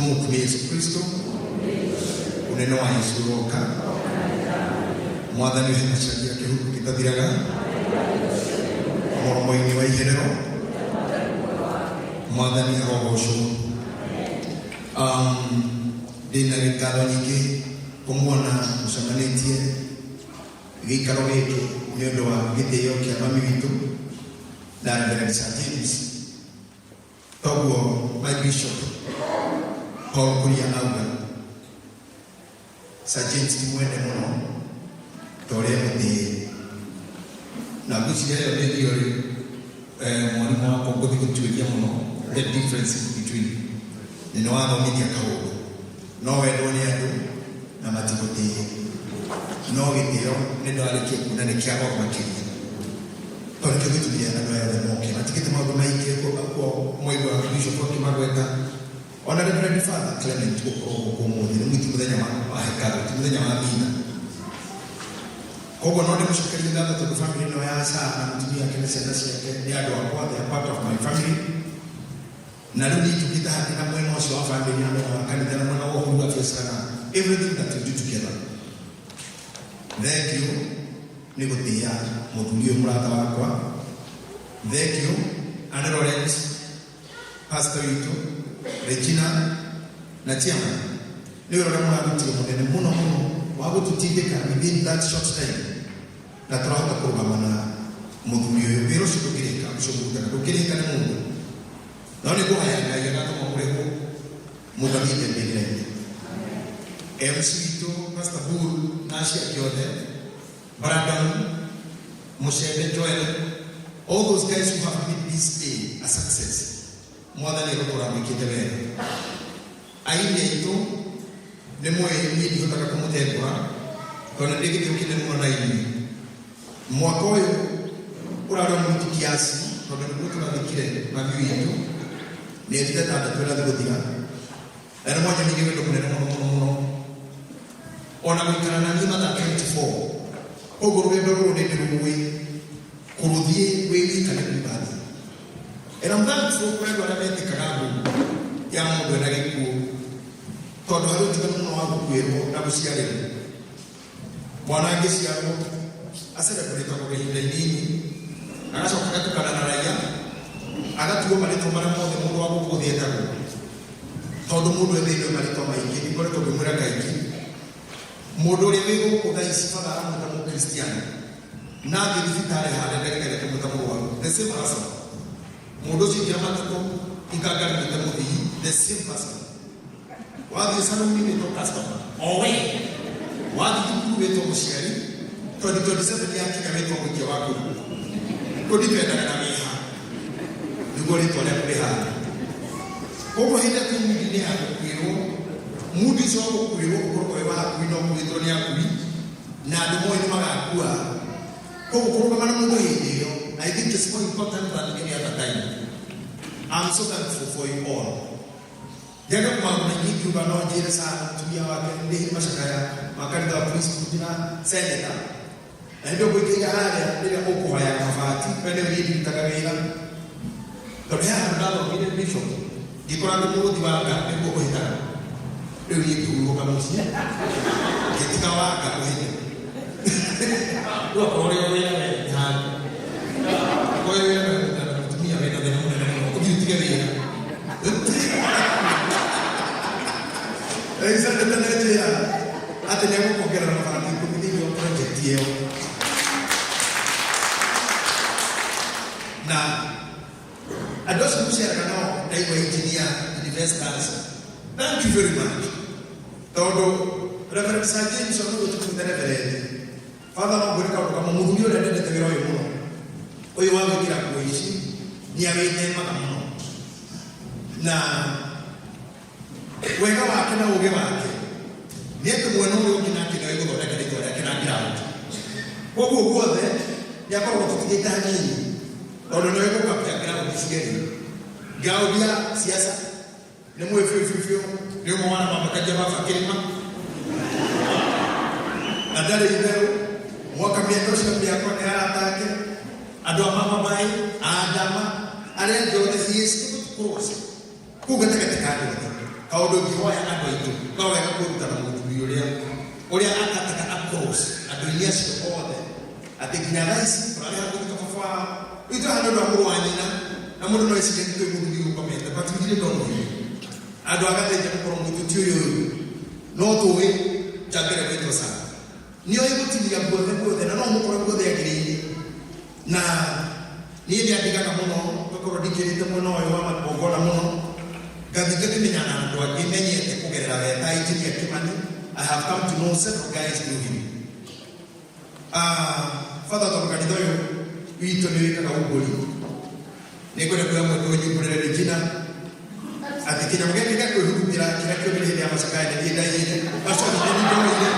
Tumukumie Yesu Kristo. Unene wa Yesu uroka. Mwathani ũhemacagia kĩhuko gĩtathiraga. Mũromo-inĩ wa iherero. Mwathani arogocwo. Ndĩna ngatho nyingĩ kũmuona mũcemanĩtie gĩikaro gĩkĩ nĩ ũndũ wa gĩtĩo kĩa mami witũ na Reverend Sir James. Toguo my bishop Paul Kuria auga, Sir James ti mwende mũno ta ũrĩa mũtĩĩ. Na ngwĩciria ĩyo nĩ theory, mwarimũ wakwa ngũthiĩ gũtuĩria mũno the difference between. Na nĩ wathomithia kaũndũ. No wendwo nĩ andũ na matigũtĩe. No gĩtĩo nĩ ndarĩkia kuona nĩ kĩa goro makĩria. Tondũ nĩkĩo gĩtũmire andũ aya othe moke. Matigĩte maũndũ maingĩ mwaigua Bishop akĩmagweta. Ona Reverend Father Clement gũkorwo gũkũ ũmũthĩ nĩ ti mũthenya wa hekarũ, ti mũthenya wa mitha. Koguo no ndĩmũcokerie ngatho tondũ family ĩno ya Sarah na mũtumia wake na ciana ciake nĩ andũ akwa, they are part of my family. Na rĩu niĩ njũkĩte haha ndĩ na mwena ũcio wa family na mwena wa kanitha na mwena wa ũhũri wa biacara na everything that we do together. Thank you nĩ gũtĩĩa mũthuri ũyũ mũrata wakwa. Thank you Anne Lawrence, pastor witũ, Regina na chairman. Nĩ wĩra ũrĩa mũrarutire mũnene mũno mũno wa gũtũtindĩka within that short time na tũrahota kũrũgama na mũthuri ũyũ. Wĩra ũcio ndũngĩrĩka, ũcio mũrutaga ndũngĩrĩka nĩ mũndũ. No nĩ ngũhoya Ngai agatũma mũrĩhwo mũthathiĩte mbĩrĩra-inĩ. MC witũ Pastor Bull na acio angĩ othe, Brandon, Mũcembe Joel, all those guys who have made this day a success. Mwathani egũtũra amwĩkĩte wega. Aini aitũ nĩ mũĩ niĩ ndihotaga kũmũtengũra tondũ nĩ ndĩ gĩtĩo kĩnene mũno na inyuĩ. Mwaka ũyũ ũrarĩ o mũritũ kiasi tondũ nĩguo tũrathikire mami witũ mĩeri ta ĩtandatũ ĩrathiĩ gũthira. Na nĩ mwanyonirie wendo mũnene mũno mũno mũno ona gũikara na niĩ mathaa 24. Koguo rũgendo rũrũ nĩ ndĩrũĩ kũrũthiĩ wĩ wika nĩ kuuga thĩ. And I'm thankful kũrĩ andũ arĩa metĩkaga ngũ ya mũndũ ena gĩkuũ tondũ harĩ ũtiganu mũno wa gũkuĩrwo na gũciarĩrwo. Mwana angĩciarwo acelebrĩtagwo ihinda inini agacoka agatukana na raia agatuo marĩtwa marĩa mothe mũndũ wa gũkũ thĩ etagwo tondũ mũndũ ethĩndwe marĩtwa maingĩ. Nĩngoretwo ngĩmwĩra kaingĩ mũndũ ũrĩa wĩ gũkũ thaa ici batha aramwĩta mũkristiano na athiĩ thibitarĩ harĩa ndagĩtarĩ akamwĩta mũrwaru, the same person. Mũndũ ũcio ingĩra matatũ ikangari mwĩte mũthii, the same person. Wathiĩ saluni wĩtwo customer o we, wathiĩ thukuru wĩtwo mũciari, 2027 yakinya wĩtwo mũikia wa kura. Kũ ndipendaga na wĩha nĩguo rĩtwa rĩaku rĩhana. Koguo hĩndĩ ĩrĩa twĩ mundi-inĩ ya gũkuĩrwo, mundi ũcio wa gũkuĩrwo ũkoragwo wĩ wa akui no ũkuĩtwo nĩ akui na andũ moĩ nĩ magakua. Koguo kũrũgama na mũndũ hĩndĩ ĩyo I think it's more important than any other time. I'm so thankful for you all. Ndiaga maũndũ maingĩ ingiuga no njĩre Sarah mũtumia wake ndĩhire macakaya ma kanitha wa priesthood na senator. Na hĩndĩ ĩyo ngũikaire harĩa rĩrĩa ũkũhoyaga mabati we nĩwe niĩ ndirutaga wĩra. Tondũ he handũ ndathomire bishop ngĩkora atĩ mũrũthi wa nga nĩguo ũhĩtaga. Rĩu niĩ ngĩhurũka mũciĩ ngĩtiga wa nga ũhĩte. Rĩu akorwo ũrĩ o wĩra we nĩ haku. Akorwo wĩra we na mũtumia wĩna thĩna mũnene mũno ũthiĩ ũtige wĩra. Alexander tananjĩra atĩ nĩ egũkuongerera mabati ikũmi thĩinĩ wa project ĩyo. Na andũ acio mũceraga nao ndaigua engineer, investors, thank you very much. Tondũ Reverend Sir James ona ũguo tũmwĩte Reverend, Father no ngwĩre kaũndũ kamwe, mũthuri ũrĩa ndendete wĩra ũyũ mũno, ũyũ wa gwĩkĩra nguo ici, nĩ awĩthemaga mũno. Na wega wake na ũgĩ wake nĩ atĩ mwena ũrĩa ũngĩ nake nĩoĩ gũthondeka rĩtwa rĩake na ground. Koguo guothe nĩ akoragwo tũtigĩte hanini tondũ nĩoĩ gũkapcha ground cierĩ. Ground ya siasa nĩ mũĩ biũ biũ biũ nĩ ũmwe wa arĩa mambatagia baba kĩrĩma na ndarĩ itherũ mwaka mĩaka ũcio mĩakwa nĩ arata ake andũ a mama maĩ a Adama arĩa angĩ othe he is able to cross kũu gatagatĩ ka andũ othe. Kaũndũ ingĩhoya andũ aitũ, no wega kwĩrutana mũthuri ũrĩa ũrĩa akataga across andũ-inĩ acio othe, atĩ nginya thaa ici ũrarĩ hakuhĩ gũthika baba wao. Rĩu twĩ haha nĩ ũndũ wa mũrũ wa nyina, na mũndũ no ecirie nĩ tũĩ mũthuri ũyũ ũkomete, but we really don't know him. Andũ a Gathĩnja gũkorwo mwĩ tũtiũĩ ũyũ, no tũĩ njamba ĩrĩa gwĩtwo Sam. Nĩoĩ gũtinia guothe guothe, na no ũmũkore guothe agĩrĩire. Na niĩ nĩandigaga mũno ngakorwo ndikĩrĩte mwena ũyũ wa magongona mũno, ngathiĩ ngakĩmenyana na andũ angĩ menyete kũgerera we ta Engineer Kimani. I have come to know several guys through him. Ah, Father, tondũ kanitha ũyũ witũ nĩ wĩkaga umbũri, nĩngwenda kuoya mweke ũyũ nyumbũrĩre Regina atĩ kĩnyamũ gĩake gĩa kwĩhurumĩra kĩrĩa kĩomire hĩndĩ ya macakaya nĩ niĩ ndaiyire. Sorry, nĩ niĩ ndoire.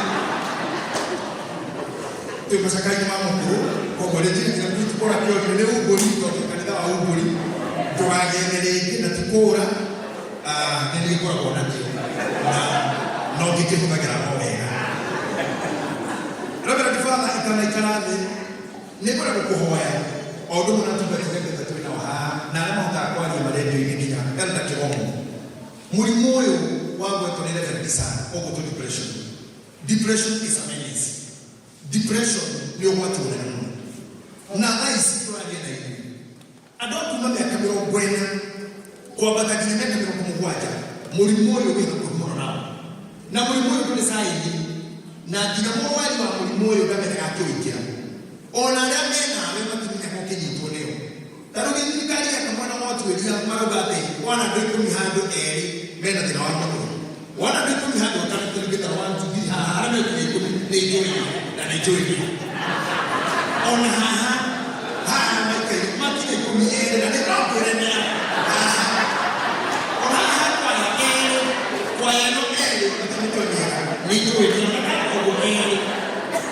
Twĩ macakaya-inĩ ma mũkũrũ, koguo Regina kĩnyamũ kĩu ti kũra kĩorire, nĩ umbũri, tondũ kanitha wa umbũri ndũgagĩethe rĩngĩ na ti kũra. Ah, nĩ niĩ ngoragwo nakĩo na no ngĩkĩhũthagĩra o wega. Reverend Father, itanaikara thĩ nĩ ngwenda gũkũhoya o ũndũ ũmwe na atungatĩri angĩ othe twĩ nao haha na arĩa mahotaga kwaria marendio-inĩ nginya Elder Kĩgomo. Mũrimũ ũyũ wagwetwo nĩ Reverend Sam ũgwĩtwo depression. Depression is a menace. Depression nĩ ũgwati mũnene mũno. Na thaa ici tũraria na ithuĩ, andũ a kuma mĩaka 40 kwambata nginya mĩaka 70, mũrimũ ũyũ wĩ hakuhĩ mũno nao. Na mũrimũ ũyũ ndũrĩ caĩni, na nginya mũrwari wa mũrimũ ũyũ ndamenyaga akĩũingĩra. Ona arĩa me nawe matimenyaga ũkĩnyitwo nĩyo. Ta rĩu thirikari yeka mwena wa ũtuĩria marauga atĩ wona andũ 10 handũ erĩ mena thĩna wa mũtwe. Wona andũ 10 handũ atano tũringĩtara one two three haha harĩa mekinya 10 nĩ njũĩ na nĩ njũĩ nĩ. Ona haha haha maikaire makinya 10 erĩ na nĩ no ngwĩre nĩa haha. Ona haha kwaya erĩ kwaya ĩno erĩ ona ti mĩtwe mĩega nĩ njũĩ nĩ ona ũguo erĩ.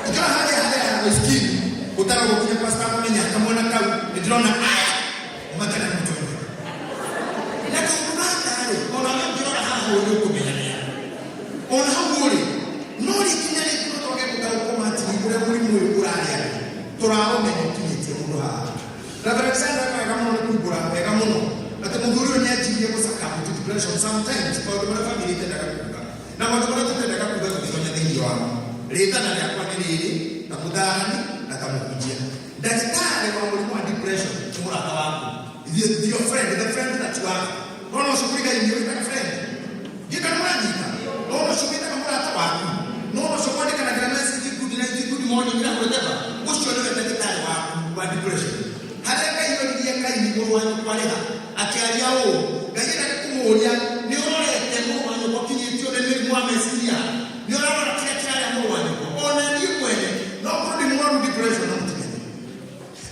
Ikara harĩa harĩa ya maskini ũtaragwo nginya pastor amamenya kamwana kau nĩ ndĩrona aya matarĩ na mũtwe mwega. Na kaũndũ gaka rĩ, ona we ũngĩrora haha ũũ nĩ ũkũmenya nĩa. Ona hau ũrĩ, no rĩngĩ na rĩngĩ no twage gũtaũkwo matini ũrĩa mũrimũ ũyũ ũrarĩa andũ. Tũraũmenya ũkinyĩtie mũndũ haha. Reverend Sandra eka wega mũno nĩ kumbũra wega mũno atĩ mũthuri ũyũ nĩ anjirie gũsuccumb to depression sometimes maũndũ marĩa family ĩtendaga kuga na maũndũ marĩa tũtendaga kuga tũgĩtonya thĩinĩ wamo. Rĩtana rĩakwa nĩ rĩrĩ ta mũtaarani na ta mũhunjia. Ndagĩtarĩ wa mũrimũ wa depression nĩ mũrata waku. Your friend, the friend that you have. No no ũcio kũrigainio wĩtaga friend. Ndiũĩ kana mũranyita. No no ũcio wĩtaga mũrata waku. No no ũcio mwandĩkanagĩra message good night, good morning na whatever. Ũcio nĩwe ndagĩtarĩ waku wa depression. Harĩa Ngai oririe Kaini mũrũ wa nyũkwa arĩ ha, akĩaria ũũ, Ngai endaga kũmũũria, nĩ ũrorete mũrũ wa nyũkwa ũkinyĩtio nĩ mĩrimũ wa meciria? Nĩ ũrarora kĩrĩa kĩrarĩa mũrũ wa nyũkwa? Ona niĩ mwene no korwo ndĩ mũrwaru depression no mũtimenye.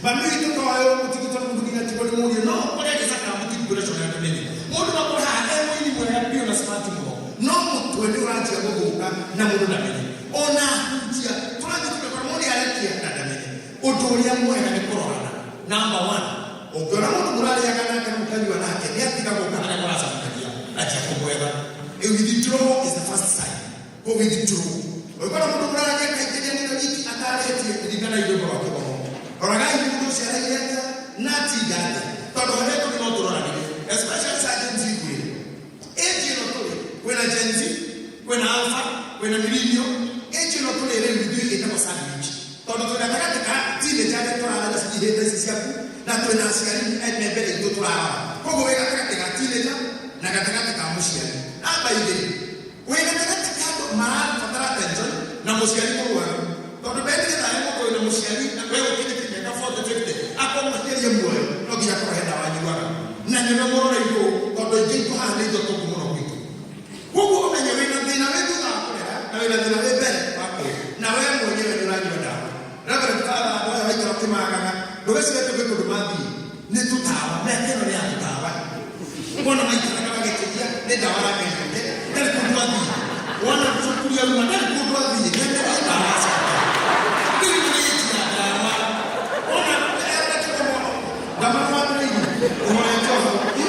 Mami witũ toyũ mũtigitwo nĩ mũthuri na tigwo nĩ mũriũ no ũkore agĩcakara mũti depression na ndamenye. Mũndũ no akorwo haha e mũini mwega biũ na smart mũno no mũtwe nĩ ũranjia gũthũka na mũndũ ndamenye. Ona ahunjia tũrathiĩ tũgakora mũndũ nĩ arekia na ndamenye. Ũndũ ũrĩa mwega nĩ kũrorana. Number one, ũngĩona mũndũ mũrarĩaga nake na mũkanyua nake nĩ atiga gũka harĩa mũracemanagia, anjia kũmwetha. Withdrawal is the first sign. Kũ withdraw. Ũngĩkora mũndũ mũraragia kaingĩ nĩ anina wiki atarĩtie, ririkanai rwĩmbo rwa kĩgomo. Roragai mũndũ ũcio araire atĩa na atinda atĩa. Tondũ harĩa tũrĩ no tũroranire. Especially sa Gen Z ngwĩre. Age ĩno tũrĩ, kwĩna Gen Z, kwĩna Alpha, kwĩna Millennial. Age ĩno tũrĩ rĩu ithuĩ ĩtagwo sandwich. Tondũ twĩ gatagatĩ ka teenager arĩa tũrarera ciihĩte ici ciaku na twĩna aciari me mbere itũ tũrarora. Koguo wĩ gatagatĩ ga teenager na gatagatĩ ka mũciari. Namba igĩrĩ, wĩ gatagatĩ ka andũ marabatara attention na mũciari mũrwaru. Tondũ mbere nĩgetha ahe mũndũ wĩna mũciari na we ũkinyĩtie mĩaka 40 50 akorwo mũhinyĩrie muoyo no nginya akorwo he ndawa anyuaga. Na nĩwe mũrore igũrũ tondũ aingĩ aitũ haha nĩ ithuĩ atongu mũno gwitũ. Koguo ũmenye wĩna thĩna wĩ thutha wa kũrera na wĩna thĩna wĩ mbere wa kũrera na we mwenyewe nĩ ũranyua ndawa. Reverend Father, andũ aya waikara ũkĩmagaga ndũgecirie atĩ gwĩ kũndũ mathiĩ nĩ tũtawa, mĩaka ĩno nĩ ya tũtawa. Wona maikaraga magĩkĩria nĩ ndawa arageria ndarĩ kũndũ athiĩ. Wona cukuru auma ndarĩ kũndũ athiĩ, nĩ ageria ndawa ciake. Rĩu nĩ ĩji ya ndawa. Wona ndamamwambĩrĩirie kũhoya njohi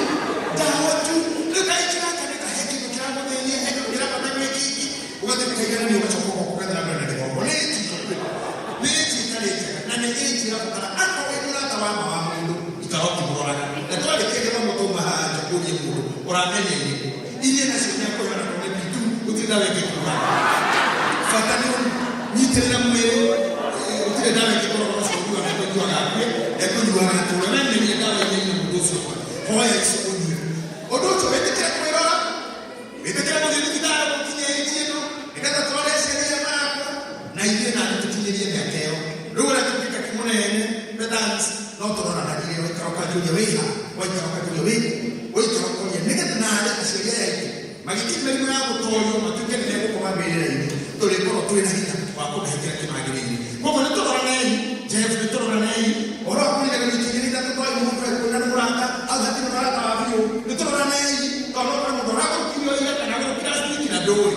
ndawa tu. Rĩu kaĩji gaka nĩ kahe kĩndũ kĩramũthĩnia, he kĩndũ kĩrabata gwĩkĩki, ũgathiĩ ũkaiganania ũgacoka ũgoka ũgathiĩ na mbere na gĩthomo. Nĩ ĩji nĩ ĩji ĩtarĩ njega na nĩ ĩji ĩrabatara akorwo wĩ mũrata wa ma wa mũndũ ikara ũkĩmũroraga. Na twarĩkia gĩthomo twauma haha nja kũrie mũndũ ũramenya irĩkũ iria nacio mĩaka Ndawa ĩngĩkũraga bata nĩ nyitĩrĩra mwĩrĩ. Gũtirĩ ndawa ĩngĩkorwo ũcio ũnyuaga, ekũnyuaga akue, ekũnyuaga atũre. We merie ndawa iria ina mũndũ ũcio, hoya icio ũnyue. Ũndũ ũcio wĩtĩkĩre kwĩrora, wĩtĩkĩre gũthiĩ thibitarĩ gũkinya ĩji ĩno, nĩgetha tũrore aciari aya marakũra na ithuĩ nani tũkinyĩrie mĩaka ĩyo. Rĩu ũrĩa tũtuĩka kĩmũnene petans no tũroranagire, waikara ũkanjũria wĩha, waikara ũkanjũria wĩkũ, waikara ũkoria, nĩgetha nawe aciari aya aitũ magĩkinya mĩrimũ ya gũtorio matuĩke nĩ megũkoma mbĩrĩra-inĩ, tũrĩkorwo twĩ na hinya wa kũmahe kĩrĩa kĩmagĩrĩire. Koguo nĩ tũroranei, Jeff, nĩ tũroranei ũhoro wa kũriganĩrwo ikinya 3 twai mũndũ ekuona nĩ mũrata hau hatirĩ mũrata wa biũ. Nĩ tũroranei, tondũ no ũkore mũndũ aragũrũkirio ira kana agũrũkira last week na ndũĩ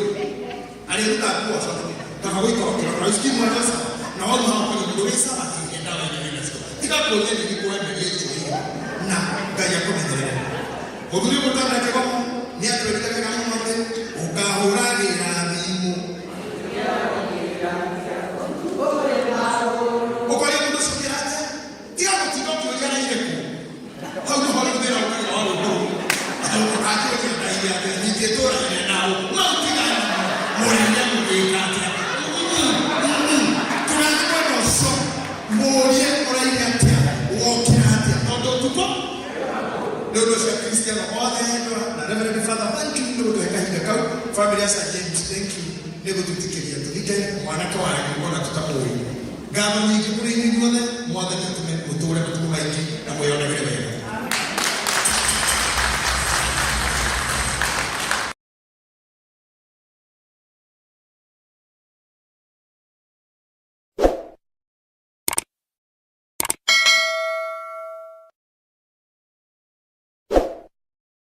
arĩruta nguo acoke kaba gũikara ũkĩrora ici mwana sawa na wauma ũkoria mũndũ wĩ sawa kĩhe ndawa iria wĩnacio, tiga kũria nĩ kũremeria icio irio na Ngai akũmenyerere. Mũthuri mũtana kĩgomo nĩ atwĩrire wega mũno atĩ ũkahũragĩra thimũ ũkoria mũndũ ũcio ũkĩra atĩa, tiga gũtinda ũkĩũria araire kũ. Hau nĩho rĩu thĩna ũkagĩra wa rũkũrũ ũkakĩũria ndaire atĩa, ningĩ tũraire nao mau tigana mũraire mũgĩka atĩa. Tũrathiĩ mwena ũcio, mũrie ũraire atĩa, wokĩra atĩa, tondũ ũtukũ nĩ ũndũ ũcio. Kristiano othe endwa na Reverend Father, thank you nĩ gũtũhe kahinda kau. Family ya Sir James, thank you nĩ gũtwĩtĩkĩria tũthike mwanake wanyu ona tũtamũĩ. Ngatho nyingĩ kũrĩ inyuĩ inyuothe. Mwathani atũme mũtũre matukũ maingĩ na mwĩyonagĩre wega.